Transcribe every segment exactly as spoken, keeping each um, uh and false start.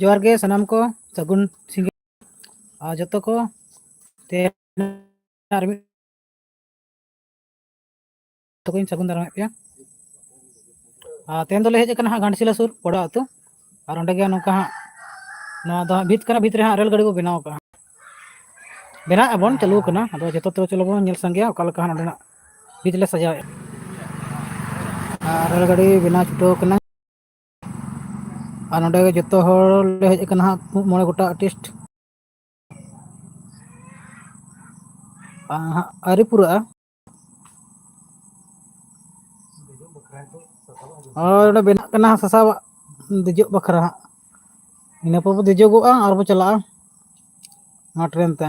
ᱡᱚᱦᱟᱨ ᱜᱮ ᱥᱟᱱᱟᱢ ᱠᱚ, ᱥᱟᱹᱜᱩᱱ ᱥᱤᱸᱜᱟᱹᱲ᱾ ᱟᱨ ᱡᱚᱛᱚ ᱠᱚ ᱛᱮ ᱟᱨ ᱢᱤᱫ ᱛᱟᱠᱚᱧ ᱥᱟᱹᱜᱩᱱ ᱫᱟᱨᱟᱢᱮᱫ ᱯᱮᱭᱟ᱾ ᱟᱨ ᱛᱮᱦᱮᱧ ᱫᱚᱞᱮ ᱦᱮᱡ ᱟᱠᱟᱱᱟ ᱦᱟᱸᱜ ᱜᱷᱟᱴᱥᱤᱞᱟᱹ ᱥᱩᱨ ᱯᱚᱲᱟ ᱟᱹᱛᱩ᱾ ᱟᱨ ᱚᱸᱰᱮ ᱜᱮ ᱱᱚᱝᱠᱟ ᱦᱟᱸᱜ ᱱᱚᱣᱟ ᱫᱚ ᱦᱟᱸᱜ ᱵᱷᱤᱛ ᱠᱟᱱᱟ, ᱵᱷᱤᱛ ᱨᱮ ᱦᱟᱸᱜ ᱨᱮᱹᱞ ᱜᱟᱹᱰᱤ ᱠᱚ ᱵᱮᱱᱟᱣ ᱠᱟᱜᱼᱟ᱾ ᱵᱮᱱᱟᱣ ᱟᱵᱚᱱ, ᱪᱟᱹᱞᱩ ᱟᱠᱟᱱᱟ᱾ ᱟᱫᱚ ᱡᱚᱛᱚ ᱛᱮ ᱪᱚᱞᱚ ᱵᱚᱱ ᱧᱮᱞ ᱥᱟᱸᱜᱮᱭᱟ ᱚᱠᱟ ᱞᱮᱠᱟ ᱦᱟᱸᱜ ᱱᱚᱸᱰᱮᱱᱟᱜ ᱵᱷᱤᱛ ᱞᱮ ᱥᱟᱡᱟᱣᱮᱫᱼᱟ᱾ ᱟᱨ ᱨᱮᱹᱞ ᱜᱟᱹᱰᱤ ᱵᱮᱱᱟᱣ ᱪᱷᱩᱴᱟᱹᱣ ᱠᱟᱱᱟ᱾ ᱟᱨ ᱱᱚᱸᱰᱮ ᱜᱮ ᱡᱚᱛᱚ ᱦᱚᱲ ᱞᱮ ᱦᱮᱡ ᱟᱠᱟᱱᱟ ᱦᱟᱸᱜ, ᱢᱚᱬᱮ ᱜᱚᱴᱟ ᱟᱨᱴᱤᱥᱴ᱾ ᱟᱨ ᱦᱟᱸᱜ ᱟᱹᱣᱨᱤ ᱯᱩᱨᱟᱹᱜᱼᱟ᱾ ᱦᱳᱭ, ᱚᱸᱰᱮ ᱵᱮᱱᱟᱜ ᱠᱟᱱᱟ ᱦᱟᱸᱜ ᱥᱟᱥᱟᱵᱟᱜ ᱫᱮᱡᱚᱜ ᱵᱟᱠᱷᱨᱟ ᱦᱟᱸᱜ᱾ ᱤᱱᱟᱹ ᱯᱚᱨ ᱵᱚ ᱫᱮᱡᱚᱜᱚᱜᱼᱟ ᱟᱨ ᱵᱚ ᱪᱟᱞᱟᱜᱼᱟ ᱱᱚᱣᱟ ᱴᱨᱮᱱ ᱛᱮ᱾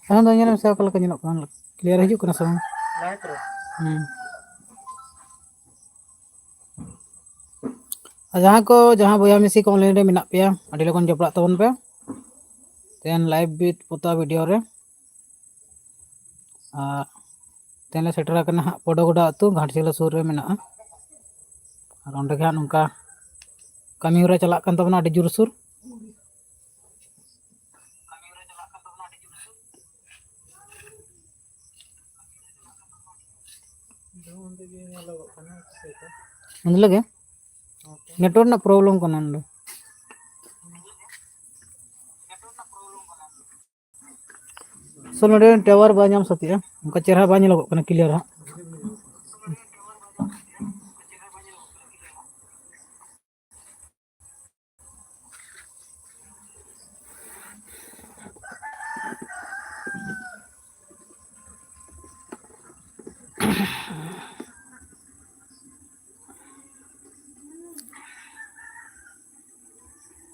ᱥᱟᱣᱩᱱᱰ ᱫᱚ ᱧᱮᱞ ᱢᱮᱥᱮ ᱚᱠᱟ ᱞᱮᱠᱟ ᱧᱮᱞᱚᱜ ᱠᱟᱱᱟ, ᱠᱞᱤᱭᱟᱨ ᱦᱤᱡᱩᱜ ᱠᱟᱱᱟ ᱥᱮ ᱵᱟᱝ? ᱦᱩᱸ᱾ ᱟᱨ ᱡᱟᱦᱟᱸᱭ ᱠᱚ, ᱡᱟᱦᱟᱸ ᱵᱚᱭᱦᱟ ᱢᱤᱥᱤ ᱠᱚ ᱚᱱᱞᱟᱭᱤᱱ ᱨᱮ ᱢᱮᱱᱟᱜ ᱯᱮᱭᱟ, ᱟᱹᱰᱤ ᱞᱚᱜᱚᱱ ᱡᱚᱯᱲᱟᱜ ᱛᱟᱵᱚᱱ ᱯᱮ᱾ ᱛᱮᱦᱮᱧ ᱞᱟᱭᱤᱵᱷ ᱵᱤᱛ ᱯᱚᱛᱟ ᱵᱷᱤᱰᱤᱭᱳ ᱨᱮ᱾ ᱟᱨ ᱛᱮᱦᱮᱧ ᱞᱮ ᱥᱮᱴᱮᱨ ᱟᱠᱟᱱᱟ ᱦᱟᱸᱜ ᱯᱚᱰᱚᱜᱚᱰᱟ ᱟᱹᱛᱩ, ᱜᱷᱟᱴᱥᱤᱞᱟᱹ ᱥᱩᱨ ᱨᱮ ᱢᱮᱱᱟᱜᱼᱟ᱾ ᱟᱨ ᱚᱸᱰᱮ ᱜᱮ ᱦᱟᱸᱜ ᱱᱚᱝᱠᱟ ᱠᱟᱹᱢᱤ ᱦᱚᱨᱟ ᱪᱟᱞᱟᱜ ᱠᱟᱱ ᱛᱟᱵᱚᱱᱟ ᱟᱹᱰᱤ ᱡᱳᱨᱥᱳᱨ᱾ ᱩᱱ ᱦᱤᱞᱳᱜ ᱜᱮ ᱱᱮᱴᱣᱟᱨᱠ ᱨᱮᱱᱟᱜ ᱯᱨᱚᱵᱞᱮᱢ ᱠᱟᱱᱟ ᱱᱚᱰᱮ᱾ ᱥᱳ ᱱᱚᱰᱮ ᱴᱟᱣᱟᱨ ᱵᱟᱭ ᱧᱟᱢ ᱥᱟᱹᱛᱮᱜᱼᱟ, ᱚᱱᱠᱟ ᱪᱮᱦᱨᱟ ᱵᱟᱭ ᱧᱮᱞᱚᱜᱚᱜ ᱠᱟᱱᱟ ᱠᱞᱤᱭᱟᱨ ᱦᱟᱸᱜ᱾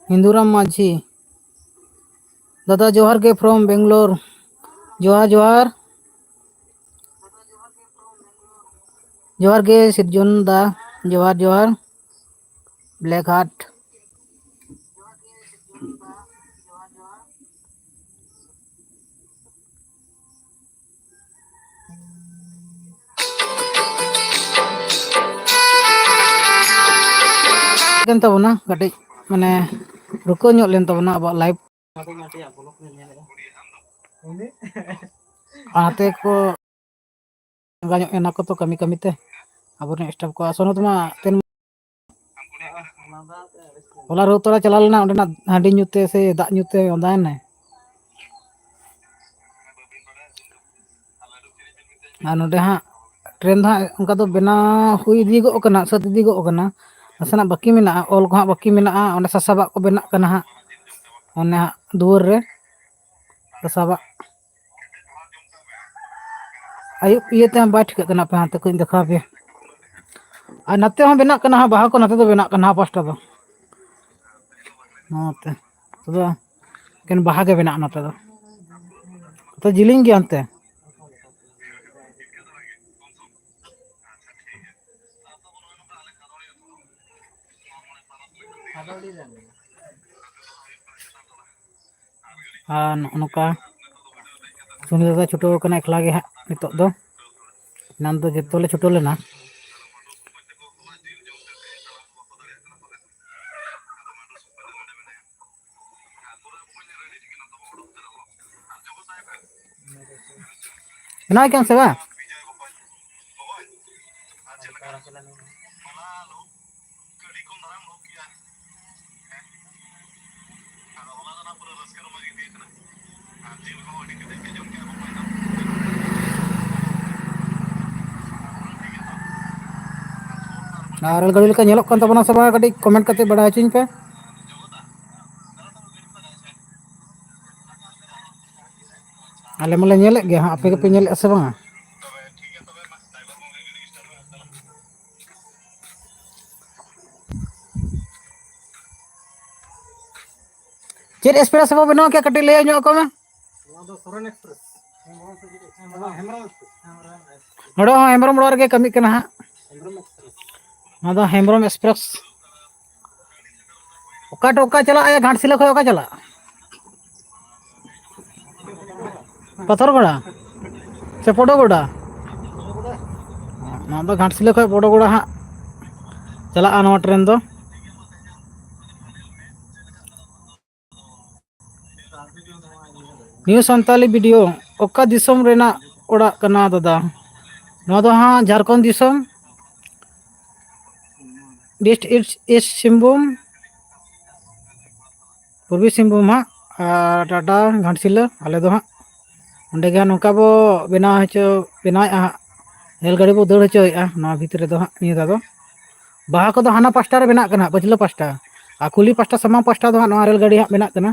ᱦᱤᱱᱫᱩᱨᱟᱢ ᱢᱟᱹᱡᱷᱤ, ᱫᱟᱫᱟ ᱡᱚᱦᱟᱨ ᱜᱮ from ᱵᱮᱝᱜᱟᱞᱳᱨ᱾ ᱡᱚᱦᱟᱨ, ᱡᱚᱦᱟᱨ᱾ ᱡᱚᱦᱟᱨ ᱜᱮ ᱥᱤᱨᱡᱚᱱ ᱫᱟ, ᱡᱚᱦᱟᱨ, ᱡᱚᱦᱟᱨ᱾ Black heart. ᱠᱟᱱ ᱛᱟᱵᱚᱱᱟ ᱠᱟᱹᱴᱤᱡ, ᱢᱟᱱᱮ ᱨᱩᱠᱟᱹ ᱧᱚᱜ ᱞᱮᱱ ᱛᱟᱵᱚᱱᱟ ᱟᱵᱚᱣᱟᱜ ᱞᱟᱭᱤᱵᱷ᱾ ᱚᱱᱟᱛᱮ ᱠᱚ ᱞᱟᱸᱜᱟ ᱧᱚᱜ ᱮᱱᱟ ᱠᱚ ᱛᱚ ᱠᱟᱹᱢᱤ ᱠᱟᱹᱢᱤ ᱛᱮ ᱟᱵᱚᱨᱮᱱ ᱥᱴᱟᱯ ᱠᱚ᱾ ᱟᱥᱚᱱᱚᱛ ᱢᱟ ᱛᱮᱱ ᱦᱚᱞᱟ ᱨᱚᱛᱚᱲᱟ ᱪᱟᱞᱟᱣ ᱞᱮᱱᱟ, ᱚᱸᱰᱮᱱᱟᱜ ᱦᱟᱺᱰᱤ ᱧᱩ ᱛᱮ ᱥᱮ ᱫᱟᱜ ᱧᱩ ᱛᱮ ᱚᱸᱫᱟᱭᱮᱱᱟᱭ᱾ ᱟᱨ ᱱᱚᱰᱮ ᱦᱟᱸᱜ ᱴᱨᱮᱱ ᱫᱚ ᱦᱟᱸᱜ ᱚᱱᱠᱟ ᱫᱚ ᱵᱮᱱᱟᱣ ᱦᱩᱭ ᱤᱫᱤ ᱜᱚᱜ ᱠᱟᱱᱟ, ᱥᱟᱹᱛ ᱤᱫᱤ ᱜᱚᱜ ᱠᱟᱱᱟ᱾ ᱱᱟᱥᱮᱱᱟᱜ ᱵᱟᱹᱠᱤ ᱢᱮᱱᱟᱜᱼᱟ, ᱚᱞ ᱠᱚ ᱦᱟᱸᱜ ᱵᱟᱹᱠᱤ ᱢᱮᱱᱟᱜᱼᱟ᱾ ᱚᱸᱰᱮ ᱥᱟᱥᱟᱵᱟᱜ ᱠᱚ ᱵᱮᱱᱟᱜ ᱠᱟᱱᱟ ᱦᱟᱸᱜ, ᱚᱱᱮ ᱦᱟᱸᱜ ᱫᱩᱣᱟᱹᱨ ᱨᱮ ᱥᱟᱥᱟᱵᱟᱜ᱾ ᱟᱹᱭᱩᱵ ᱤᱭᱟᱹᱛᱮ ᱦᱟᱸᱜ ᱵᱟᱭ ᱴᱷᱤᱠᱟᱹᱜ ᱠᱟᱱᱟ, ᱟᱯᱮ ᱦᱟᱱᱛᱮ ᱠᱷᱚᱡ ᱤᱧ ᱫᱮᱠᱷᱟᱣ ᱟᱯᱮᱭᱟ᱾ ᱟᱨ ᱱᱟᱛᱮ ᱦᱚᱸ ᱵᱮᱱᱟᱜ ᱠᱟᱱᱟ ᱦᱟᱸᱜ, ᱵᱟᱦᱟ ᱠᱚ ᱱᱟᱛᱮ ᱫᱚ ᱵᱮᱱᱟᱜ ᱠᱟᱱᱟ ᱦᱟᱸᱜ, ᱯᱟᱥᱴᱟ ᱫᱚ ᱱᱚᱛᱮ ᱛᱚᱵᱮ ᱮᱠᱮᱱ ᱵᱟᱦᱟ ᱜᱮ ᱵᱮᱱᱟᱜᱼᱟ ᱱᱚᱛᱮ ᱫᱚ᱾ ᱛᱚ ᱡᱤᱞᱤᱧ ᱜᱮᱭᱟ ᱚᱱᱛᱮ᱾ ᱟᱨ ᱱᱚᱜᱼᱚ ᱱᱚᱝᱠᱟ ᱥᱩᱱᱤ ᱫᱟᱫᱟ ᱪᱷᱩᱴᱟᱹᱣ ᱠᱟᱱᱟ ᱮᱠᱞᱟ ᱜᱮ ᱦᱟᱸᱜ ᱱᱤᱛᱚᱜ ᱫᱚ᱾ ᱮᱱᱟᱱ ᱫᱚ ᱡᱚᱛᱚ ᱞᱮ ᱪᱷᱩᱴᱟᱹᱣ ᱞᱮᱱᱟ᱾ ᱵᱮᱱᱟᱣ ᱠᱮᱫᱟᱢ ᱥᱮ ᱵᱟᱝ? ᱟᱨ ᱨᱮᱹᱞ ᱜᱟᱹᱰᱤ ᱞᱮᱠᱟ ᱧᱮᱞᱚᱜ ᱠᱟᱱ ᱛᱟᱵᱚᱱᱟ ᱥᱮ ᱵᱟᱝ, ᱠᱟᱹᱴᱤᱡ ᱠᱚᱢᱮᱱᱴ ᱠᱟᱛᱮ ᱵᱟᱲᱟᱭ ᱦᱚᱪᱚᱧ ᱯᱮ᱾ ᱟᱞᱮ ᱢᱟᱞᱮ ᱧᱮᱞᱮᱫ ᱜᱮᱭᱟ ᱦᱟᱸᱜ, ᱟᱯᱮ ᱜᱮᱯᱮ ᱧᱮᱞᱮᱫᱼᱟ ᱥᱮ ᱵᱟᱝᱟ? ᱪᱮᱫ ᱮᱠᱥᱯᱨᱮᱥ ᱵᱚ ᱵᱮᱱᱟᱣ ᱠᱮᱫ, ᱠᱟᱹᱴᱤᱡ ᱞᱟᱹᱭ ᱧᱚᱜ ᱟᱠᱚ ᱢᱮ᱾ ᱱᱚᱣᱟ ᱫᱚ ᱥᱚᱨᱮᱱ ᱮᱠᱥᱯᱨᱮᱥ᱾ ᱦᱮᱢᱵᱨᱚᱢ ᱮᱠᱥᱯᱨᱮᱥ᱾ ᱱᱚᱰᱮ ᱦᱚᱸ ᱦᱮᱢᱵᱨᱚᱢ ᱚᱲᱟᱜ ᱨᱮᱜᱮ ᱠᱟᱹᱢᱤ ᱠᱟᱱᱟ ᱦᱟᱸᱜ᱾ ᱦᱮᱢᱵᱨᱚᱢ ᱮᱠᱥᱯᱨᱮᱥ᱾ ᱱᱚᱣᱟ ᱫᱚ ᱦᱮᱢᱵᱨᱚᱢ ᱮᱠᱥᱯᱨᱮᱥ᱾ ᱚᱠᱟ ᱴᱚ-, ᱚᱠᱟ ᱪᱟᱞᱟᱜᱼᱟ? ᱜᱷᱟᱴᱥᱤᱞᱟᱹ ᱠᱷᱚᱱ ᱚᱠᱟ ᱪᱟᱞᱟᱜᱼᱟ? ᱯᱟᱛᱷᱚᱨᱜᱚᱲᱟ ᱥᱮ ᱯᱚᱰᱚᱜᱚᱰᱟ? ᱱᱚᱣᱟ ᱫᱚ ᱜᱷᱟᱴᱥᱤᱞᱟᱹ ᱠᱷᱚᱱ ᱯᱚᱰᱚᱜᱚᱲᱟ ᱦᱟᱸᱜ ᱪᱟᱞᱟᱜᱼᱟ ᱱᱚᱣᱟ ᱴᱨᱮᱱ ᱫᱚ᱾ ᱱᱤᱭᱩ ᱥᱟᱱᱛᱟᱞᱤ ᱵᱷᱤᱰᱤᱭᱳ, ᱚᱠᱟ ᱫᱤᱥᱚᱢ ᱨᱮᱱᱟᱜ ᱚᱲᱟᱜ ᱠᱟᱱᱟ ᱫᱟᱫᱟ? ᱱᱚᱣᱟ ᱫᱚ ᱦᱟᱸᱜ ᱡᱷᱟᱲᱠᱷᱚᱸᱰ ᱫᱤᱥᱚᱢ, ᱰᱤᱥᱴ ᱤᱥᱴ, ᱤᱥᱴ ᱥᱤᱝᱵᱷᱩᱢ, ᱯᱩᱨᱵᱤ ᱥᱤᱝᱵᱷᱩᱢ ᱦᱟᱸᱜ, ᱟᱨ ᱴᱟᱴᱟ ᱜᱷᱟᱴᱥᱤᱞᱟᱹ, ᱟᱞᱮ ᱫᱚ ᱦᱟᱸᱜ ᱚᱸᱰᱮ ᱜᱮ ᱦᱟᱸᱜ ᱱᱚᱝᱠᱟ ᱵᱚ ᱵᱮᱱᱟᱣ ᱦᱚᱪᱚ, ᱵᱮᱱᱟᱣᱮᱫᱼᱟ ᱦᱟᱸᱜ, ᱨᱮᱹᱞ ᱜᱟᱹᱰᱤ ᱵᱚ ᱫᱟᱹᱲ ᱦᱚᱪᱚᱭᱮᱫᱼᱟ ᱱᱚᱣᱟ ᱵᱷᱤᱛᱨᱤ ᱨᱮᱫᱚ ᱦᱟᱸᱜ ᱱᱤᱭᱟᱹ ᱫᱷᱟᱣ ᱫᱚ᱾ ᱵᱟᱦᱟ ᱠᱚᱫᱚ ᱦᱟᱱᱟ ᱯᱟᱥᱴᱟ ᱨᱮ ᱵᱮᱱᱟᱜ ᱠᱟᱱᱟ, ᱯᱟᱹᱪᱷᱞᱟᱹ ᱯᱟᱥᱴᱟ, ᱟᱨ ᱠᱩᱞᱦᱤ ᱯᱟᱥᱴᱟ, ᱥᱟᱢᱟᱝ ᱯᱟᱥᱴᱟ ᱫᱚ ᱦᱟᱸᱜ ᱱᱚᱣᱟ ᱨᱮᱹᱞ ᱜᱟᱹᱰᱤ ᱦᱟᱸᱜ ᱵᱮᱱᱟᱜ ᱠᱟᱱᱟ᱾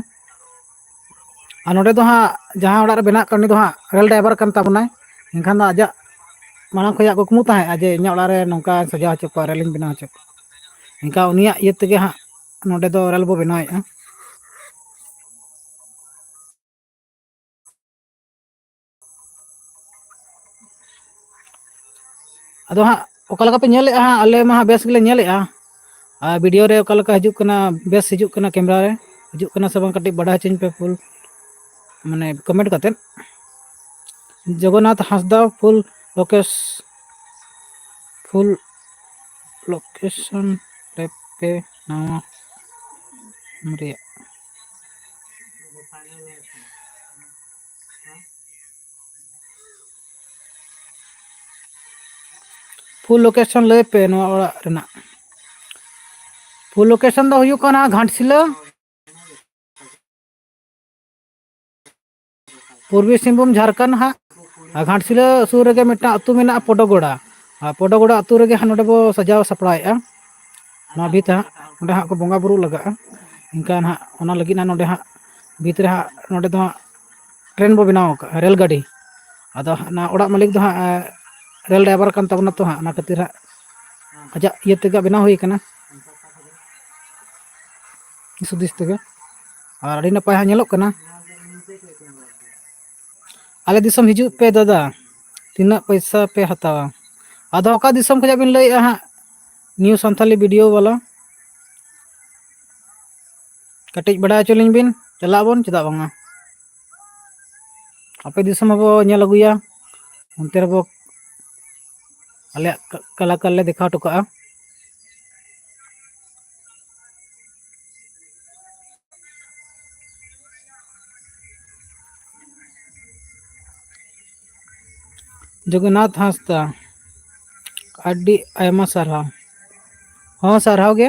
ᱟᱨ ᱱᱚᱸᱰᱮ ᱫᱚ ᱦᱟᱸᱜ ᱡᱟᱦᱟᱸ ᱚᱲᱟᱜ ᱨᱮ ᱵᱮᱱᱟᱜ ᱠᱟᱱᱟ, ᱩᱱᱤ ᱫᱚ ᱦᱟᱸᱜ ᱨᱮᱹᱞ ᱰᱨᱟᱭᱵᱷᱟᱨ ᱠᱟᱱ ᱛᱟᱵᱚᱱᱟᱭ᱾ ᱮᱱᱠᱷᱟᱱ ᱫᱚ ᱟᱡᱟᱜ ᱢᱟᱲᱟᱝ ᱠᱷᱚᱱᱟᱜ ᱠᱩᱠᱢᱩ ᱛᱟᱦᱮᱸᱜᱼᱟ ᱡᱮ ᱤᱧᱟᱹᱜ ᱚᱲᱟᱜ ᱨᱮ ᱱᱚᱝᱠᱟ ᱥᱟᱡᱟᱣ ᱦᱚᱪᱚ ᱠᱚᱣᱟ, ᱨᱮᱹᱞᱤᱧ ᱵᱮᱱᱟᱣ ᱦᱚᱪᱚ ᱠᱚᱣᱟ᱾ ᱮᱱᱠᱷᱟᱱ ᱩᱱᱤᱭᱟᱜ ᱤᱭᱟᱹ ᱛᱮᱜᱮ ᱦᱟᱸᱜ ᱱᱚᱸᱰᱮ ᱫᱚ ᱨᱮᱹᱞ ᱵᱚ ᱵᱮᱱᱟᱣᱮᱫᱼᱟ᱾ ᱟᱫᱚ ᱦᱟᱸᱜ ᱚᱠᱟ ᱞᱮᱠᱟ ᱯᱮ ᱧᱮᱞᱮᱫᱼᱟ ᱦᱟᱸᱜ? ᱟᱞᱮ ᱢᱟ ᱦᱟᱸᱜ ᱵᱮᱥ ᱜᱮᱞᱮ ᱧᱮᱞᱮᱫᱼᱟ᱾ ᱟᱨ ᱵᱷᱤᱰᱤᱭᱳ ᱨᱮ ᱚᱠᱟ ᱞᱮᱠᱟ ᱦᱤᱡᱩᱜ ᱠᱟᱱᱟ, ᱵᱮᱥ ᱦᱤᱡᱩᱜ ᱠᱟᱱᱟ, ᱠᱮᱢᱨᱟ ᱨᱮ ᱦᱤᱡᱩᱜ ᱠᱟᱱᱟ ᱥᱮ ᱵᱟᱝ, ᱠᱟᱹᱴᱤᱡ ᱵᱟᱰᱟᱭ ᱦᱚᱪᱚᱧ ᱯᱮ, ᱯᱷᱩᱞ ᱢᱟᱱᱮ ᱠᱚᱢᱮᱱᱴ ᱠᱟᱛᱮᱫ᱾ ᱡᱚᱜᱚᱱᱱᱟᱛᱷ ᱦᱟᱸᱥᱫᱟ, ᱯᱷᱩᱞ ᱞᱳᱠᱮᱥ, ᱯᱷᱩᱞ ᱞᱳᱠᱮᱥᱚᱱ ᱞᱟᱹᱭ ᱯᱮ ᱱᱚᱣᱟ ᱨᱮᱭᱟᱜ᱾ ᱯᱷᱩᱞ ᱞᱳᱠᱮᱥᱚᱱ ᱞᱟᱹᱭ ᱯᱮ ᱱᱚᱣᱟ ᱚᱲᱟᱜ ᱨᱮᱱᱟᱜ᱾ ᱯᱷᱩᱞ ᱞᱳᱠᱮᱥᱚᱱ ᱫᱚ ᱦᱩᱭᱩᱜ ᱠᱟᱱᱟ ᱜᱷᱟᱴᱥᱤᱞᱟᱹ, ᱯᱩᱨᱵᱤ ᱥᱤᱝᱵᱷᱩᱢ, ᱡᱷᱟᱲᱠᱷᱚᱸᱰ ᱦᱟᱸᱜ᱾ ᱟᱨ ᱜᱷᱟᱴᱥᱤᱞᱟᱹ ᱥᱩᱨ ᱨᱮᱜᱮ ᱢᱤᱫᱴᱟᱝ ᱟᱹᱛᱩ ᱢᱮᱱᱟᱜᱼᱟ, ᱯᱚᱰᱚᱜᱚᱲᱟ᱾ ᱟᱨ ᱯᱚᱰᱚᱜᱚᱲᱟ ᱟᱹᱛᱩ ᱨᱮᱜᱮ ᱦᱟᱸᱜ ᱱᱚᱰᱮ ᱵᱚ ᱥᱟᱡᱟᱣ ᱥᱟᱯᱲᱟᱣᱮᱫᱼᱟ ᱱᱚᱣᱟ ᱵᱷᱤᱛ ᱦᱟᱸᱜ᱾ ᱚᱸᱰᱮ ᱦᱟᱸᱜ ᱠᱚ ᱵᱚᱸᱜᱟ ᱵᱩᱨᱩ ᱞᱟᱜᱟᱜᱼᱟ᱾ ᱮᱱᱠᱷᱟᱱ ᱦᱟᱸᱜ ᱚᱱᱟ ᱞᱟᱹᱜᱤᱫ ᱦᱟᱸᱜ ᱱᱚᱰᱮ ᱦᱟᱸᱜ ᱵᱷᱤᱛ ᱨᱮ ᱦᱟᱸᱜ, ᱱᱚᱰᱮ ᱫᱚ ᱦᱟᱸᱜ ᱴᱨᱮᱱ ᱵᱚ ᱵᱮᱱᱟᱣ ᱟᱠᱟᱫᱼᱟ, ᱨᱮᱹᱞ ᱜᱟᱹᱰᱤ᱾ ᱟᱫᱚ ᱚᱱᱟ ᱚᱲᱟᱜ ᱢᱟᱹᱞᱤᱠ ᱫᱚ ᱦᱟᱸᱜ, ᱮ, ᱨᱮᱹᱞ ᱰᱨᱟᱭᱵᱷᱟᱨ ᱠᱟᱱ ᱛᱟᱵᱚᱱᱟ ᱛᱚ ᱦᱟᱸᱜ, ᱚᱱᱟ ᱠᱷᱟᱹᱛᱤᱨ ᱦᱟᱸᱜ ᱟᱡᱟᱜ ᱤᱭᱟᱹ ᱛᱮᱜᱮ ᱵᱮᱱᱟᱣ ᱦᱩᱭ ᱠᱟᱱᱟ, ᱫᱤᱥ ᱦᱩᱫᱤᱥ ᱛᱮᱜᱮ᱾ ᱟᱨ ᱟᱹᱰᱤ ᱱᱟᱯᱟᱭ ᱦᱟᱸᱜ ᱧᱮᱞᱚᱜ ᱠᱟᱱᱟ᱾ ᱟᱞᱮ ᱫᱤᱥᱚᱢ ᱦᱤᱡᱩᱜ ᱯᱮ ᱫᱟᱫᱟ, ᱛᱤᱱᱟᱹᱜ ᱯᱚᱭᱥᱟ ᱯᱮ ᱦᱟᱛᱟᱣᱟ? ᱟᱫᱚ ᱚᱠᱟ ᱫᱤᱥᱚᱢ ᱠᱷᱚᱱᱟᱜ ᱵᱤᱱ ᱞᱟᱹᱭᱮᱫᱼᱟ ᱦᱟᱸᱜ? ᱱᱤᱭᱩ ᱥᱟᱱᱛᱷᱟᱞᱤ ᱵᱷᱤᱰᱤᱭᱳ ᱵᱟᱞᱟ, ᱠᱟᱹᱴᱤᱡ ᱵᱟᱰᱟᱭ ᱦᱚᱪᱚ ᱞᱤᱧ ᱵᱤᱱ, ᱪᱟᱞᱟᱜ ᱟᱵᱚᱱ ᱪᱮᱫᱟᱜ ᱵᱟᱝᱟ᱾ ᱟᱯᱮ ᱫᱤᱥᱚᱢ ᱦᱚᱸᱵᱚ ᱧᱮᱞ ᱟᱹᱜᱩᱭᱟ, ᱚᱱᱛᱮ ᱨᱮᱵᱚ ᱟᱞᱮᱭᱟᱜ ᱠᱟ-, ᱠᱟᱞᱟᱠᱟᱞ ᱞᱮ ᱫᱮᱠᱷᱟᱣ ᱦᱚᱴᱚ ᱠᱟᱜᱼᱟ᱾ ᱡᱚᱜᱚᱱᱱᱟᱛᱷ ᱦᱟᱸᱥᱫᱟ, ᱟᱹᱰᱤ ᱟᱭᱢᱟ ᱥᱟᱨᱦᱟᱣ᱾ ᱦᱚᱸ, ᱥᱟᱨᱦᱟᱣ ᱜᱮ᱾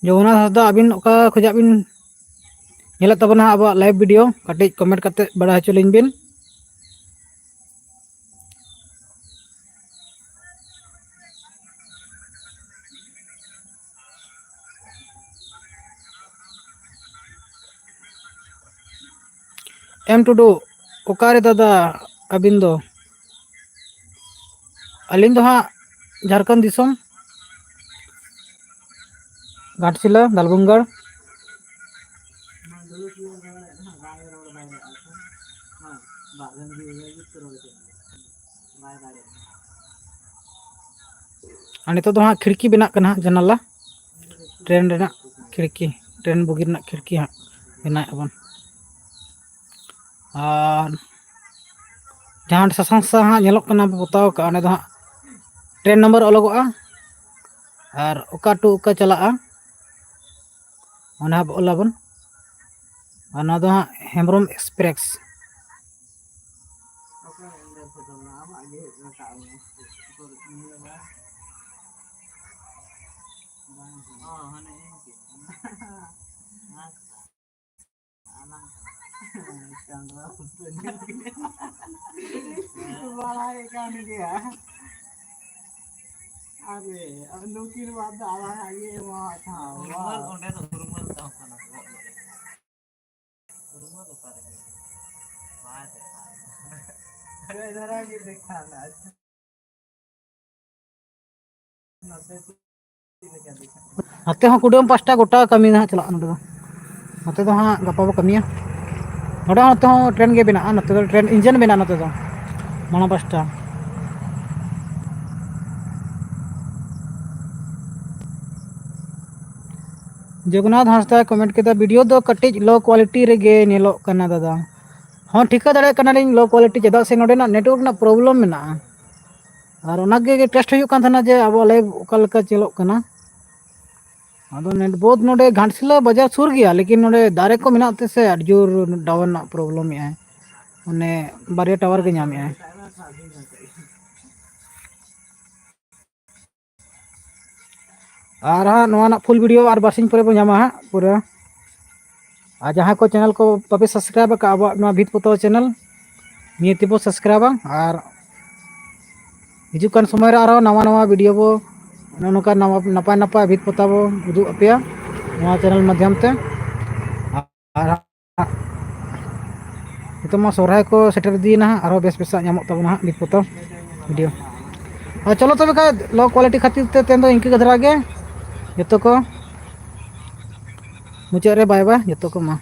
ᱡᱚᱜᱚᱱᱱᱟᱛᱷ ᱦᱟᱸᱥᱫᱟ, ᱟᱹᱵᱤᱱ ᱚᱠᱟ ᱠᱷᱚᱡᱟᱜ ᱵᱤᱱ ᱧᱮᱞᱮᱫ ᱛᱟᱵᱚᱱᱟ ᱟᱵᱚᱣᱟᱜ live video? ᱠᱟᱹᱴᱤᱡ comment ᱠᱟᱛᱮ ᱵᱟᱲᱟᱭ ᱦᱚᱪᱚ ᱞᱤᱧ ᱵᱤᱱ᱾ ᱮᱢ ᱴᱩᱰᱩ, ᱚᱠᱟᱨᱮ ᱫᱟᱫᱟ ᱟᱹᱵᱤᱱ ᱫᱚ? ᱟᱹᱞᱤᱧ ᱫᱚ ᱦᱟᱸᱜ ᱡᱷᱟᱲᱠᱷᱚᱸᱰ ᱫᱤᱥᱚᱢ, ᱜᱷᱟᱴᱥᱤᱞᱟᱹ, ᱫᱟᱞᱵᱩᱝᱜᱟᱲ᱾ ᱟᱨ ᱱᱤᱛᱚᱜ ᱫᱚ ᱦᱟᱸᱜ ᱠᱷᱤᱲᱠᱤ ᱵᱮᱱᱟᱜ ᱠᱟᱱᱟ ᱦᱟᱸᱜ, ᱡᱟᱱᱟᱞᱟ᱾ ᱴᱨᱮᱱ ᱨᱮᱱᱟᱜ ᱠᱷᱤᱲᱠᱤ, ᱴᱨᱮᱱ ᱵᱩᱜᱤ ᱨᱮᱱᱟᱜ ᱠᱷᱤᱲᱠᱤ ᱦᱟᱸᱜ ᱵᱮᱱᱟᱣᱮᱫᱼᱟ ᱵᱚᱱ᱾ ᱟᱨ ᱡᱟᱦᱟᱸ ᱥᱟᱥᱟᱝ ᱥᱟᱥᱟᱝ ᱦᱟᱸᱜ ᱧᱮᱞᱚᱜ ᱠᱟᱱᱟ, ᱵᱚ ᱯᱚᱛᱟᱣ ᱠᱟᱜᱼᱟ, ᱚᱸᱰᱮ ᱫᱚ ᱦᱟᱸᱜ ᱴᱨᱮᱱ ᱱᱚᱢᱵᱚᱨ ᱚᱞᱚᱜᱚᱜᱼᱟ ᱟᱨ ᱚᱠᱟ ᱴᱩ ᱚᱠᱟ ᱪᱟᱞᱟᱜᱼᱟ, ᱚᱱᱟ ᱦᱟᱸᱜ ᱚᱞ ᱟᱵᱚᱱ᱾ ᱟᱨ ᱱᱚᱣᱟ ᱫᱚ ᱦᱟᱸᱜ ᱦᱮᱢᱵᱨᱚᱢ ᱮᱠᱥᱯᱨᱮᱥ᱾ ᱵᱟᱲᱟᱭ ᱠᱟᱱ ᱜᱮᱭᱟ᱾ ᱟᱨᱮ, ᱱᱩᱠᱤᱱ ᱵᱟᱫ ᱫᱚ ᱟᱞᱟᱝ ᱟᱜ ᱜᱮ ᱮᱢᱟᱣᱟᱫ ᱛᱟᱦᱮᱸ᱾ ᱦᱩᱨᱢᱟᱹᱞ, ᱚᱸᱰᱮ ᱫᱚ ᱦᱩᱨᱢᱟᱹᱞ ᱛᱟᱦᱮᱸ ᱠᱟᱱᱟ, ᱵᱚᱦᱚᱜ ᱨᱮ᱾ ᱦᱩᱨᱢᱟᱹᱞ ᱚᱠᱟ ᱨᱮ? ᱵᱟᱭ ᱫᱮᱠᱷᱟᱣ ᱮᱫᱟ᱾ ᱜᱟᱹᱭ ᱫᱷᱟᱨᱟ ᱜᱮ ᱫᱮᱠᱷᱟᱣ ᱮᱫᱟ᱾ ᱱᱚᱛᱮ ᱦᱚᱸ ᱠᱩᱰᱟᱹᱢ ᱯᱟᱥᱴᱟ ᱜᱚᱴᱟ ᱠᱟᱹᱢᱤ ᱱᱟᱦᱟᱜ ᱪᱟᱞᱟᱜᱼᱟ ᱱᱚᱸᱰᱮ ᱫᱚ᱾ ᱱᱚᱛᱮ ᱫᱚ ᱦᱟᱸᱜ ᱜᱟᱯᱟ ᱵᱚ ᱠᱟᱹᱢᱤᱭᱟ᱾ ᱱᱚᱸᱰᱮ ᱦᱚᱸ, ᱱᱚᱛᱮ ᱦᱚᱸ ᱴᱨᱮᱱ ᱜᱮ ᱵᱮᱱᱟᱜᱼᱟ, ᱱᱚᱛᱮ ᱫᱚ ᱴᱨᱮᱱ ᱤᱧᱡᱤᱱ ᱵᱮᱱᱟᱜᱼᱟ ᱱᱚᱛᱮ ᱫᱚ, ᱢᱟᱲᱟᱝ ᱯᱟᱥᱴᱟ᱾ ᱡᱚᱜᱚᱱᱱᱟᱛᱷ ᱦᱟᱸᱥᱫᱟ ᱠᱚᱢᱮᱱᱴ ᱠᱮᱫᱟ, "ᱵᱷᱤᱰᱤᱭᱳ ᱫᱚ ᱠᱟᱹᱴᱤᱡ ᱞᱳ ᱠᱳᱣᱟᱞᱤᱴᱤ ᱨᱮᱜᱮ ᱧᱮᱞᱚᱜ ᱠᱟᱱᱟ ᱫᱟᱫᱟ᱾" ᱦᱚᱸ, ᱴᱷᱤᱠᱟᱹ ᱫᱟᱲᱮᱭᱟᱜ ᱠᱟᱱᱟᱞᱤᱧ ᱞᱳ ᱠᱳᱣᱟᱞᱤᱴᱤ, ᱪᱮᱫᱟᱜ ᱥᱮ ᱱᱚᱸᱰᱮᱱᱟᱜ ᱱᱮᱴᱣᱟᱨᱠ ᱨᱮᱱᱟᱜ ᱯᱨᱚᱵᱞᱮᱢ ᱢᱮᱱᱟᱜᱼᱟ᱾ ᱟᱨ ᱚᱱᱟᱜᱮ ᱴᱮᱥᱴ ᱦᱩᱭᱩᱜ ᱠᱟᱱ ᱛᱟᱦᱮᱱᱟ ᱡᱮ ᱟᱵᱚᱣᱟᱜ ᱞᱟᱭᱤᱵᱷ ᱚᱠᱟ ᱞᱮᱠᱟ ᱪᱟᱞᱟᱜ ᱠᱟᱱᱟ᱾ ᱟᱫᱚ ᱱᱮᱴ ᱵᱚᱦᱩᱛ ᱱᱚᱰᱮ ᱜᱷᱟᱴᱥᱤᱞᱟᱹ ᱵᱟᱡᱟᱨ ᱥᱩᱨ ᱜᱮᱭᱟ, ᱞᱮᱠᱤᱱ ᱱᱚᱰᱮ ᱫᱟᱨᱮ ᱠᱚ ᱢᱮᱱᱟᱜ ᱛᱮ ᱥᱮ ᱟᱹᱰᱤ ᱡᱳᱨ ᱴᱟᱣᱟᱨ ᱨᱮᱱᱟᱜ ᱯᱨᱚᱵᱞᱮᱢ ᱮᱫᱟᱭ, ᱢᱟᱱᱮ ᱵᱟᱨᱭᱟ ᱴᱟᱣᱟᱨ ᱜᱮ ᱧᱟᱢᱮᱫᱟᱭ᱾ ᱟᱨ ᱦᱟᱸᱜ ᱱᱚᱣᱟ ᱨᱮᱱᱟᱜ ᱯᱷᱩᱞ ᱵᱷᱤᱰᱤᱭᱳ ᱟᱨ ᱵᱟᱨᱥᱤᱧ ᱯᱚᱨᱮ ᱵᱚᱱ ᱧᱟᱢᱟ ᱦᱟᱸᱜ ᱯᱩᱨᱟᱹ᱾ ᱟᱨ ᱡᱟᱦᱟᱸᱭ ᱠᱚ ᱪᱮᱱᱮᱞ ᱠᱚ ᱵᱟᱯᱮ ᱥᱟᱵᱥᱠᱨᱟᱭᱤᱵ ᱟᱠᱟᱫ ᱟᱵᱚᱣᱟᱜ ᱱᱚᱣᱟ ᱵᱷᱤᱛ ᱯᱚᱛᱟᱣ ᱪᱮᱱᱮᱞ, ᱱᱤᱭᱟᱹ ᱛᱮᱵᱚ ᱥᱟᱵᱥᱠᱨᱟᱭᱤᱵᱟ᱾ ᱟᱨ ᱦᱤᱡᱩᱜ ᱠᱟᱱ ᱥᱚᱢᱚᱭ ᱨᱮ ᱟᱨᱦᱚᱸ ᱱᱟᱣᱟ ᱱᱟᱣᱟ ᱵᱷᱤᱰᱤᱭᱳ ᱵᱚ, ᱱᱚᱜᱼᱚ ᱱᱚᱝᱠᱟ ᱱᱟᱣᱟ ᱱᱟᱯᱟᱭ ᱱᱟᱯᱟᱭ ᱵᱷᱤᱛ ᱯᱚᱛᱟᱣ ᱵᱚ ᱩᱫᱩᱜ ᱟᱯᱮᱭᱟ ᱱᱚᱣᱟ ᱪᱮᱱᱮᱞ ᱢᱟᱫᱽᱫᱷᱚᱢ ᱛᱮ᱾ ᱟᱨ ᱱᱤᱛᱚᱜ ᱢᱟ ᱥᱚᱦᱨᱟᱭ ᱠᱚ ᱥᱮᱴᱮᱨ ᱤᱫᱤᱭᱮᱱᱟ ᱦᱟᱸᱜ, ᱟᱨᱦᱚᱸ ᱵᱮᱥ ᱵᱮᱥᱟᱜ ᱧᱟᱢᱚᱜ ᱛᱟᱵᱚᱱᱟ ᱦᱟᱸᱜ ᱵᱷᱤᱛ ᱯᱚᱛᱟᱣ ᱵᱷᱤᱰᱤᱭᱳ᱾ ᱟᱨ ᱪᱚᱞᱚ ᱛᱚᱵᱮ ᱠᱷᱟᱡ, ᱞᱳ ᱠᱳᱣᱟᱞᱤᱴᱤ ᱠᱷᱟᱹᱛᱤᱨ ᱛᱮ ᱛᱮᱦᱮᱧ ᱫᱚ ᱤᱱᱠᱟᱹ ᱜᱮ ᱫᱷᱟᱨᱟ ᱜᱮ᱾ ᱡᱚᱛᱚ ᱠᱚ ᱢᱩᱪᱟᱹᱫ ᱨᱮ ᱵᱟᱭ ᱵᱟᱭ ᱡᱚᱛᱚ ᱠᱚ ᱢᱟ᱾